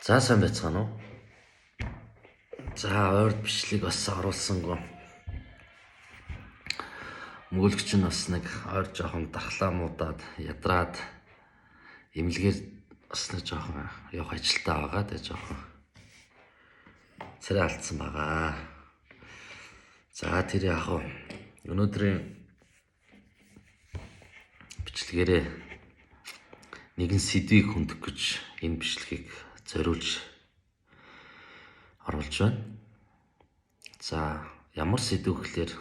За сайн байцгаана уу? За ойрд бичлэг бас оруулсангүй. Мөглөгч нь бас нэг ойр жоохон дархлаа муудаад ядраад эмнэлгээр бас нэг жоохон явах ажилтаа байгаа. Тэгээ жоохон царай алдсан байгаа. За тэр яг хуу өнөөдрийн бичлэгээрээ нэгэн сэдвийг хөндөх гэж энэ бичлэгийг зориулж оруулж байна. За ямар сэдв гэхлээр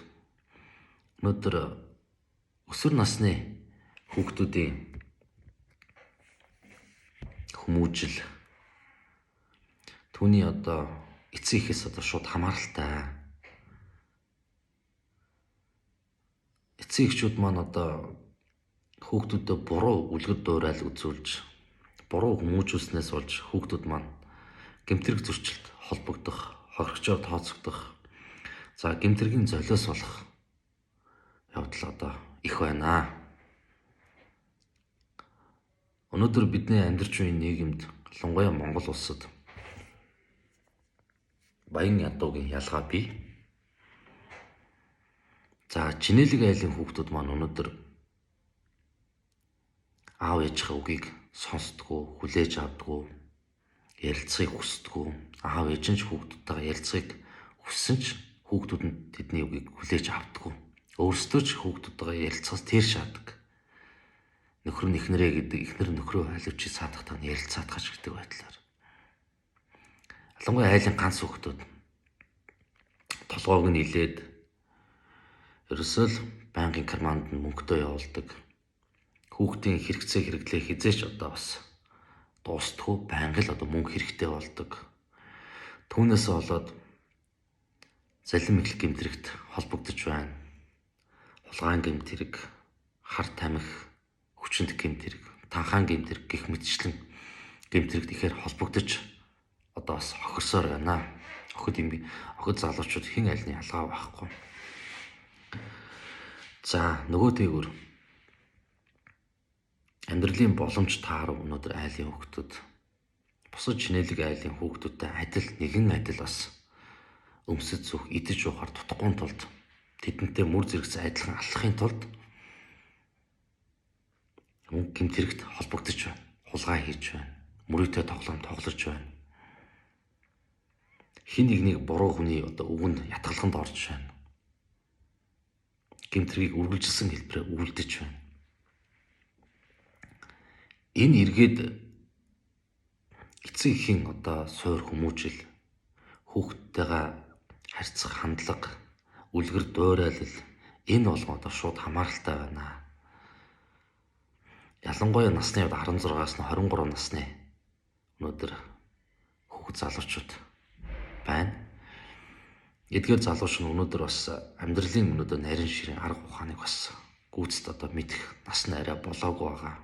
өнөөдөр өсвөр насны хүүхдүүдийн хүмүүжил түүний одоо эцэг эхээс одоо шууд хамааралтай. Эцэг эхчүүд маань одоо хүүхдүүдэд буруу үлгэр дуурайл үзүүлж буруу хүмүүжүүлснээс болж хүүхдүүд маань гэмтрэг зөрчилд холбогдох, хохирогчоор тооцогдох, за гэмтэргийн золиос болох явдал одоо их байна. Өнөөдөр бидний амьдарч буй нийгэмд, ялангуяа Монгол улсад баян ядуугийн ялгаа бий. За Чинэлэг айлын хүүхдүүд маань өнөөдөр аав ээжийнхээ үгийг сонсдгоо, хүлээж авдгоо, ярилцахыг хүсдэггүй. Аав ээж нь ч хүүхдүүдтэйгээ ярилцахыг хүссэн ч хүүхдүүд нь тэдний үгийг хүлээж авдаггүй. Өөрсдөө ч хүүхдүүдтэйгээ ярилцахаас тэр шаадаг. Нөхөр нь эхнэрээ гэдэг, эхнэр нөхрөө халивч саадахтаа нь ярилцаад хаш гэдэг байдлаар. Ялангуяа айлын ганц хүүхдүүд толгойг нь илээд ерөөсөө л байнгын карманд нь мөнгөтэй явуулдаг. Хүүхдийн хэрэгцээ хэрэглээ хизээч одоо бас дуустдаггүй, байнга л одоо мөнгө хэрэгтэй болдог. Түүнээс болоод залим эхлэх гэмтрэгт холбогдож байна. Хулгайн гэмтрэг, хар тамхи, хүчинд гэмтрэг, танхаан гэмтрэг гэх мэтчлэн гэмтрэгт ихээр холбогдож одоо бас хохирсоор байна. Охид юм охид залуучууд хэн альны ялгаа байхгүй. За нөгөө дээгүүр амьдралын боломж таарав өнөөдөр айлын хүүхдүүд бусад чинэлэг айлын хүүхдүүдтэй адил нэгэн адил бас өмсөж зүх идэж уухаар тутахгүй тулд тэдэнтэй мөр зэрэгцэн адилхан алхахын тулд мөнгө гэмт хэрэгт холбогдож байна. Хулгай хийж байна. Мөрөөдөө тоглоом тоглож байна. Хин нэгнийг буруу хүний одоо үгэнд ятгалаханд орж байна. Гэмт хэргийг үргэлжилсэн хэлбэрээр үйлдэж байна. Энэ эргээд эцэг эхийн одоо суур хүмүүжил, хүүхдтэйгээ харьцах хандлага, үлгэр дуурайлал энэ болгон одоо шууд хамааралтай байна. Ялангуяа насны хувьд 16-аас нь 23 насны өнөөдөр хүүхэд залуучууд байна. Эдгээр залууч нь өнөөдөр бас амьдралын өнөөдөр нарийн ширийн арга ухааныг бас гүйцэд одоо мэдэх нас нь арай болоогүй байгаа.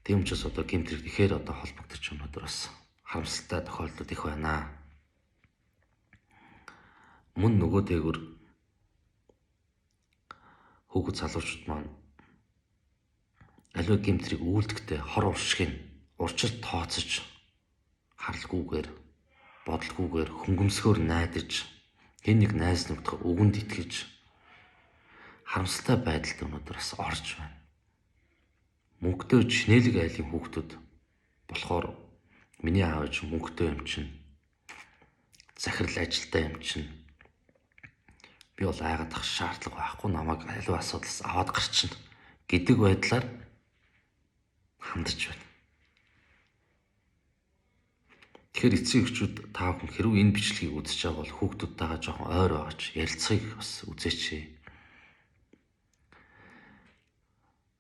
Тийм учраас одоо гэмт хэрэг ихээр одоо холбогдож өнөөдөр бас харамсалтай тохиолдлууд их байна. Мөн нөгөө дээгүр хүүхэд залуучууд маань аливаа гэмт хэрэг үйлдэхдээ хор уршигын урчилт тооцож харалгүйгээр бодлогүйгээр хөнгөмсгөөр найдаж хэн нэг найз нөхдөд үгэнд итгэж харамсалтай байдалд өнөөдөр бас орж байна. Мөнгөтэй чинэлэг айлын хүүхдүүд болохоор миний аав ээж мөнгөтэй юм чинь, захирал ажилтай юм чинь, би бол айгаад ах шаардлага байхгүй, намайг аливаа асуудлаас аваад гарчна гэдэг байдлаар хандаж байна. Тэгэхээр эцэг эхчүүд та бүхэн хэрвээ энэ бичлэгийг үзэж байгаа бол хүүхдүүдтэйгээ жоохон ойр байгаач ярилцахыг бас үзээч.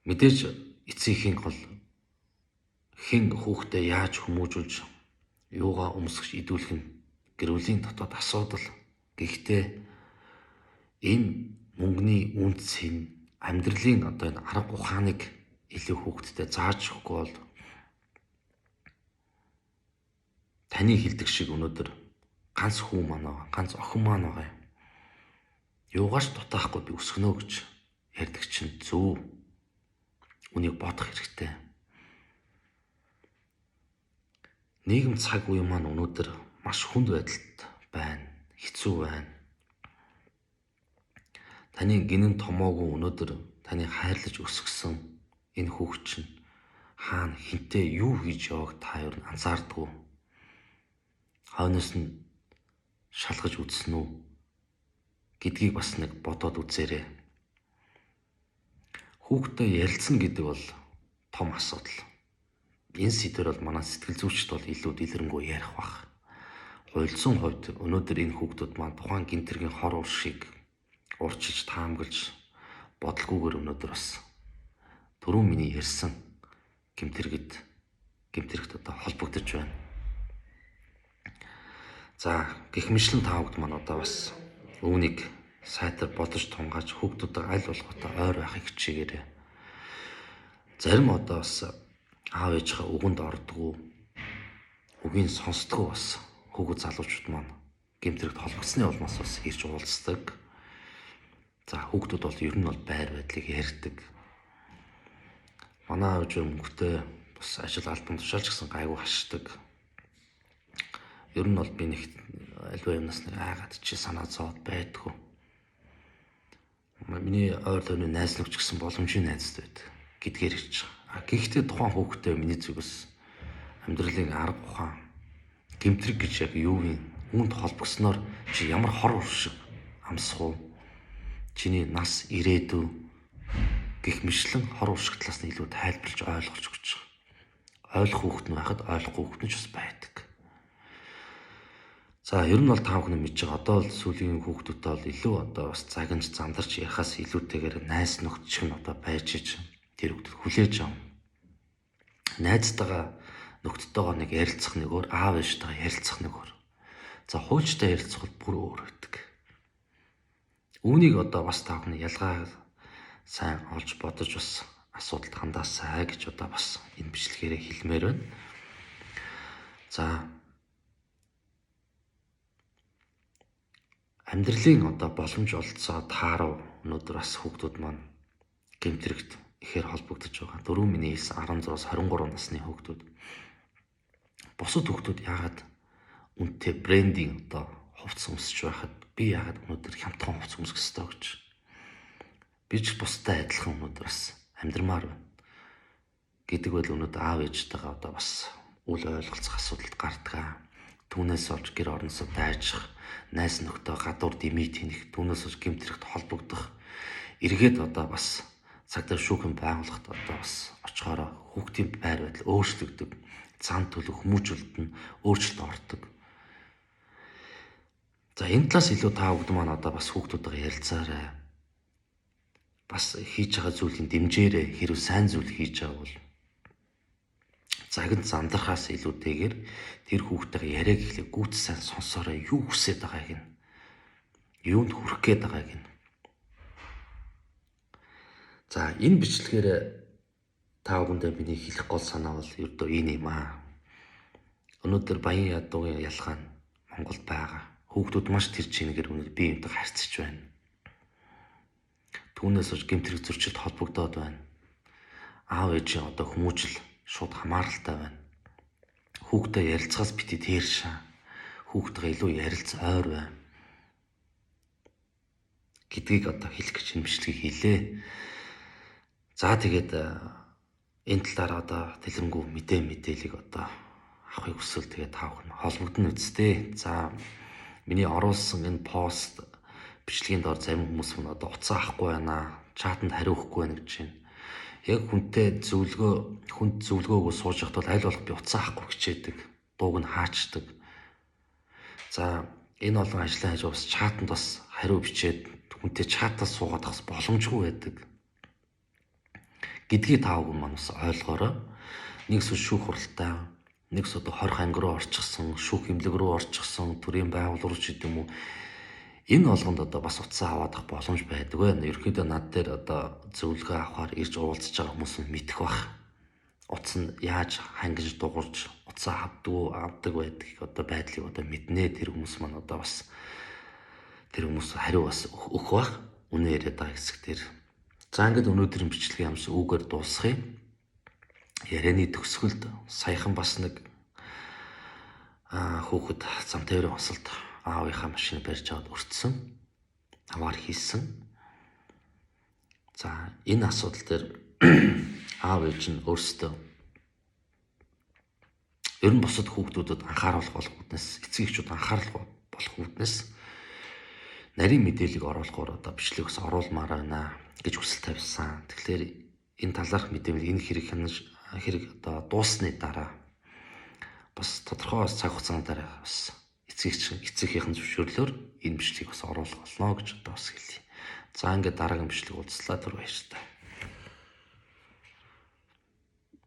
Мэдээж эцэг эхийн гол хэн хүүхдээ яаж хүмүүжүүлж юугаа өмсгөж идүүлэх нь гэр бүлийн дотоод асуудал. Гэхдээ энэ мөнгөний үнц нь амьдралын одоо энэ арга ухааныг илүү хүүхдтэд зааж өгөхгүй бол таны хэлдэг шиг өнөөдөр ганц хүү маань байгаа, ганц охин маань байгаа юм. Юугаач дутаахгүй би өсгөнө гэж ярьдаг чинь зөв. Үнийг бодох хэрэгтэй. Нийгэм цаг үе маань өнөөдөр маш хүнд байдалд байна. Хэцүү байна. Таны гинэн томоогүй өнөөдөр таны хайрлаж өсгсөн энэ хүүхд чинь хаана хинтээ юу хийж явааг та ер нь анзаардаггүй. Хойноос нь шалгаж үзсэн үү гэдгийг бас нэг бодоод үзээрэй. Хүүхдтэй ярилцсан гэдэг бол том асуудал. Энэ сэдвэр бол манай сэтгэл зүйчд бол илүү дэлгэрэнгүй ярих бах. Хуйлсан хувьд өнөөдөр энэ хүүхдүүд маань тухайн гинтэргийн хор уршиг урчиж таамаглаж бодлогүйгээр өнөөдөр бас түрүүн миний ярьсан гэмтэрэгт одоо холбогдож байна. За гэх мэтлэн та бүгд маань одоо бас үүнийг сайтар бодож тунгааж хүүхдүүдэд аль болох одоо ойр байхыг хичээгээрэй. Зарим одоо бас аав ээжийнхээ үгэнд ордгоо, үгийг сонсдгоо бас хүүхэд залуучууд маань гэмтэрэгт холбогдсны улмаас бас ирж уулздаг. За хүүхдүүд бол ер нь бол байр байдлыг ярьдаг. Манай аав ээж мөнгөтэй бас ажил албан тушаалч гэсэн гайгүй хашдаг. Ер нь бол би нэг альва юмнаас нэг айгаад чи санаа зовоод байдгүй. Миний ойр тойрны найз нөхч гэсэн боломжийн найзд байдаг гэдгээр хэлж байгаа. Гэхдээ тухайн хүүхдээ миний зүгээс амьдралын арга ухаан гэмтрэг гэж яг юу юм үүнд холбогсноор чи ямар хор уршиг амсах уу? Чиний нас ирээдүй гих мэтлэн хор уршиг талаас нь илүү тайлбарлаж ойлгож өгч байгаа. Ойлгох хүүхэд нь байхад ойлгохгүй хүүхэд нь ч бас байдаг. За ер нь бол та бүхэн мэдж байгаа. Одоо л сүүлийн хүүхдүүдтэй бол илүү одоо бас загнаж зандарч ярихаас илүүтэйгээр найз нөхд шиг нь одоо байж иж тэр хүүхдүүд хүлээж авна. Найзтайгаа нөхдөдтэйгоо нэг ярилцах нэг өөр, аав ээжтэйгээ ярилцах нэг өөр. За хуульчтай ярилцах бол бүр өөр байдаг. Үүнийг одоо бас та бүхэн ялгаа сайн олж бодож бас асуудалд хандаасай гэж одоо бас энэ бичлэгээрээ хэлмээр байна. За амьдралын одоо боломж олцоо таарав өнөөдөр бас хүүхдүүд маань гэмтрэгт ихээр холбогдож байгаа. Дөрөв миний хэлсэн 16-аас 23 насны хүүхдүүд. Бусад хүүхдүүд яагаад үнэтэй брендинг одоо хувцас өмсөж байхад би яагаад өнөөдөр хямдхан хувцас өмсөх ёстой гэж. Би ч бусдад адилхан өнөөдөр бас амьдрмаар байна гэдэг бол өнөөдөр аав ээжтэйгээ одоо бас үл ойлголцох асуудалд гардаг. Түүнээс олж гэр орносоо дайжих, найз нөхдөд гадуур дэмий тэнэх, түүнээс олж гэмтрэгт холбогдох, эргээд одоо бас цагдаа шүүхэн байгууллагт одоо бас очихороо хүүхдийн байр байдал өөрчлөгдөг, зан төлөв хүмүүжүүлэлт нь өөрчлөлт ордог. За энэ талаас илүү та бүгд маань одоо бас хүүхдүүдтэйгээ ярилцаарай. Бас хийж байгаа зүйлийн дэмжээрэй. Хэрвээ сайн зүйл хийж байгаа бол загнаж зандрахаас илүүтэйгээр тэр хүүхдтэйгээ яриаг эхлэх гүйц сайн сонсоорой. Юу хүсээд байгааг нь, юунд хүрэх гээд байгааг нь. За энэ бичлэгээр та бүхэндээ миний хэлэх гол санаа бол ердөө энэ юм аа. Өнөөдөр баян ядуугийн ялгаа нь Монголд байгаа. Хүүхдүүд маш тэр чингээр өнөөдөр бие биентэй харьцаж байна. Түүнээс олж гэмтрэг зөрчилд холбогдоод байна. Аав ээжийн одоо хүмүүжил шууд хамааралтай байна. Хүүхдээ ярилцахаас бити тэр шаа. Хүүхдтэйгээ илүү ярилц ойр бай гэдгийг одоо хэлэх гэж энэ бичлэгийг хийлээ. За тэгээд энэ талаар одоо дэлгэрэнгүй мэдээллийг одоо авахыг хүсвэл тэгээд та бүхэн холбогдно үсттэй. За миний оруулсан энэ пост бичлэгийн доор зарим хүмүүс мань одоо утсаа авахгүй байна, чатанд хариу өгөхгүй байна гэж байна. Яг хүнтэй зөвлөгөө, хүнд зөвлөгөөгөө сууж явахад бол аль болох би утсаа авахгүй хичээдэг. Дууг нь хаачдаг. За энэ олон ажлын хажуу бас чатанд бас хариу бичээд хүнтэй чатаас суугаад авах боломжгүй байдаг гэдгийг та бүхэн маань бас ойлгоорой. Нэг сүл шүүх хуралтай, нэг сүл 20 анги руу орчихсон, шүүх эмнэлэг рүү орчихсон, төрийн байгууллага руу ч гэдэм үү. Энэ болгонд одоо бас утсаа аваад авах боломж байдаг байна. Ерөнхийдөө над дээр одоо зөвлөгөө авахар ирж уулзж байгаа хүмүүс нь мэдэх бах. Утас нь яаж хангиж дугуурж утсаа авдаг авдаг байдгийг одоо байдлыг одоо мэднэ. Тэр хүмүүс маань одоо бас тэр хүмүүс хариу бас өгөх бах. Үнэ яриад байгаа хэсэг дээр. За ингээд өнөөдрийн бичлэгийг ямс үүгээр дуусгая. Ярианы төгсгөлд саяхан бас нэг Хүүхэд зам тээврийн осолд аавынхаа машиныг барьж аваад өртсөн. Аваар хийсэн. За, энэ асуудал дээр аав ээж нь өөрсдөө ер нь бусад хүүхдүүдэд анхааруулах болох үүднээс, эцэг эхчүүд анхааруулах болох үүднээс нарийн мэдээллийг оруулахаар одоо бичлэг бас оруулмаар байна гэж хүсэл тавьсан. Тэгэхээр энэ талаарх мэдээлэл, энэ хэрэг хянаж хэрэг одоо дууссаны дараа бас тодорхой цаг хугацааны дараа бас эцэг эцэгийнхэн зөвшөөрлөөр энэ бичлэгийг бас оруулах болно гэж одоо бас хэлье. За, ингээд дараагийн бичлэг уулзлаа, түр баяртай.